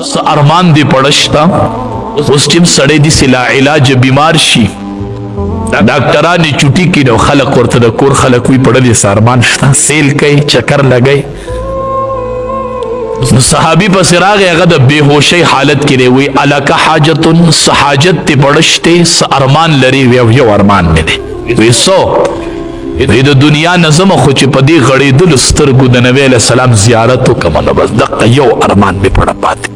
څه ارمان دې پړشتا؟ اوس چې سړی دې سلا علاج بیمار شي، ډاکټران یې چوټي کړي، نو خلک ورته د کور خلک وي پړه دې څه ارمان شته؟ سیل کوي، چکر لګوي. نو صحابي پسې راغی، هغه د بېهوشۍ حالت کې دی. وی الکه حاجتن، څه حاجت دې پړشته؟ څه ارمان لري؟ وی یو ارمان مې دی. وی څو؟ وی د دنیا نظم خو چې په دې غړېدلو سترګو د نبی علیه السلام زیارت وکړم، نو بس دقه یو ارمان مې پړه پاتې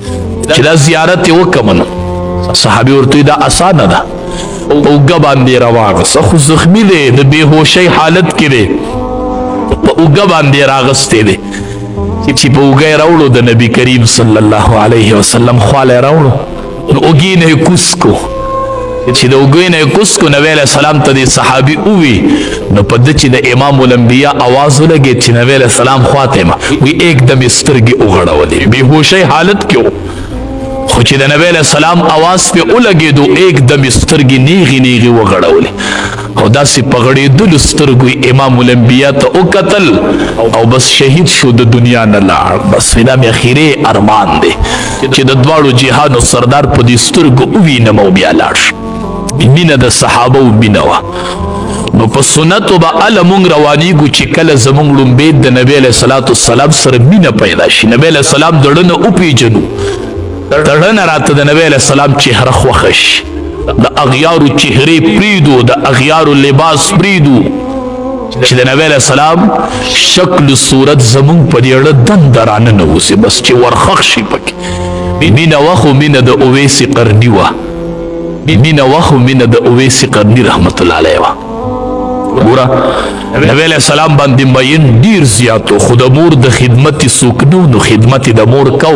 چې دا زیارت یې وکړم. نو صحابي ورته دا اسانه ده، اوږه باندې راواغسته، خو زخمي دی، د بېهوشۍ حالت کې دی، په اوږه باندې راغستی دی. چې په اوږه یې راوړو، د نبی کریم صلی الله علیه وسلم خواله یې راوړو، نو اوږې نه یې کوز کو. چې د اوږې نه یې کوز کو، نبی علیه السلام ته دې صحابي ووي، نو په ده چې د امام الانبیا اواز ولګېد چې نبی علیه السلام خواته یم، وی एकदम یې سترګې وغړولې. بېهوشۍ حالت کې و، خو چې د نبی علیه السلام اواز پې ولګېدو، एकदम یې سترګې نیغې نیغې وغړولې او داسې په غړېدلو سترګو یې امام الانبیا ته وکتل او بس شهید شو، د دنیا نه لاړ. بس دا مې اخیری ارمان دی چې د دواړو جهانو سردار په دې سترګو ووینم او بیا لاړ شم. مینه د صحابه مینه وه. نو په سنتو به اله مونږ روانیږو چې کله زمونږ ړومبی د نبی علیه الصلاة والسلام سره مینه پیدا شي، نبی علیه السلام د زړه نه وپېژنو، د زړه نه راته د نبی علیه السلام چهره خوښه شي. د اغیارو چهرې پریدو، د اغیارو لباس پریدو، چې د نبی علیه السلام شکل صورت زمونږ په دې اړه دنده راننوځي، بس چې ورخښ شي پکې. مینه وه، خو مینه د اویس قرني وه. مینه وه، خو مینه د اویس قرني رحمت الله علیه وه. ګوره، نبی علیه السلام باندې مین ډیر زیات، خو د مور د خدمت څوک نه، نو خدمت د مور کو.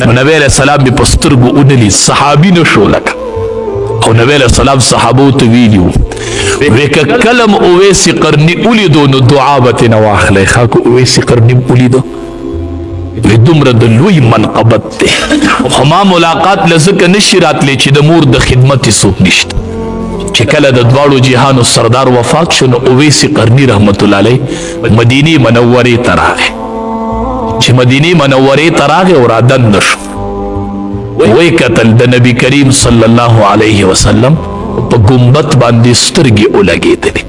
نو نبی علیه السلام یې په سترګو ونه لید، صحابي نه شو لکه. او نبی علیه السلام صحابو ته ویلي وو، وی که کلم اویس قرني ولیدو نو دعا به ترې نه واخلئ. ښه، که اویس قرني ولیدو، وی دومره د لوی منقبت دی، خو ما ملاقات له ځکه نشي راتلی چې د مور د خدمت یې څوک نشته. چې کله د دواړو جهانو سردار وفات شو، نو اویس قرني رحمت الله علیه مدینې منورې ته راغی. چې مدینې منورې ته راغی او رادننه شو، وی کتل د نبی کریم صلی الله علیه وسلم په ګنبد باندې سترګې ولګېدلې.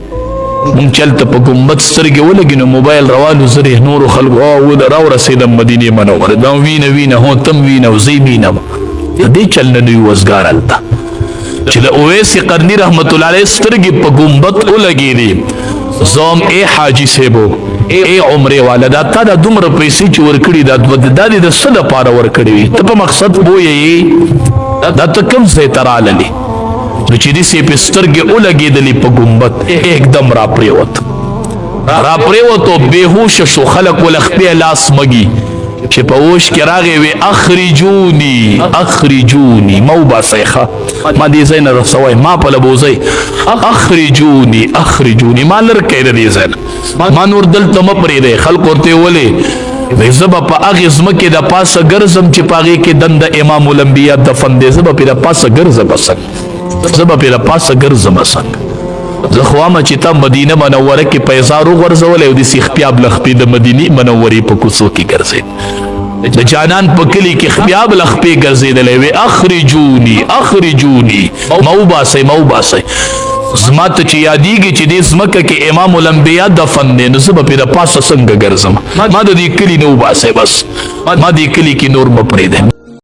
مونږ چلته په ګنبد سترګې ولګي نو موبایل روانو زرې نورو خلکو او راورسېدم مدینې منورې، دا وینه وینه هو تم وینه او زه وینم. د دې چل نه نه وزګار هلته. چې د اویس قرني رحمت الله علیه سترګې په ګنبد ولګېدې، زوم ای حاجي صاحبو، ای عمرې والا، دا تا دا دومره پیسې چې ورکړي، دا دا دې د څه دپاره ورکړي وي؟ ته په مقصد پوه یې؟ دا ته کوم ځای ته راللې؟ نو چې داسې پې سترګې ولګېدلې په ګنبد، एकदम را پرېوت، را پرېوت او بېهوشه شو. خلک ول خپې لاس مږي. چې په هوش کې راغی، وی اخرجوني اخرجوني، ما وباسئ، ښه ما دې ځای نه رسوئ، ما په لبوځئ، اخرجوني اخرجوني، ما لر کړئ د دې ځای نه، ما نور دلته مه پرېږدئ. خلک ورته ولې؟ وی زه به په هغې ځمکې د پاسه ګرځم چې په هغې کې دنده امام الانبیا دفن دی، زه به پرې د پاسه ګرځم څنګه؟ زه به پرې د پاسه ګرځم څنګه؟ زه خو وایم چې تا مدینه منوره کې پیزار وغورځولی او داسې خپیاب له خپې د مدینې منورې په کوڅو کې ګرځېد، د جانان په کلي کې خپیاب له خپې ګرځېدلی. وی اخرجوني اخرجوني، ما وباسئ، ما وباسئ. زما ته چې یادېږي چې دې ځمکه کې امام الانبیا دفن دی، نو زه به پرې د پاسه څنګه ګرځم؟ ما د دې کلي نه وباسئ، بس ما دې کلي کې نور مه پرېږدئ.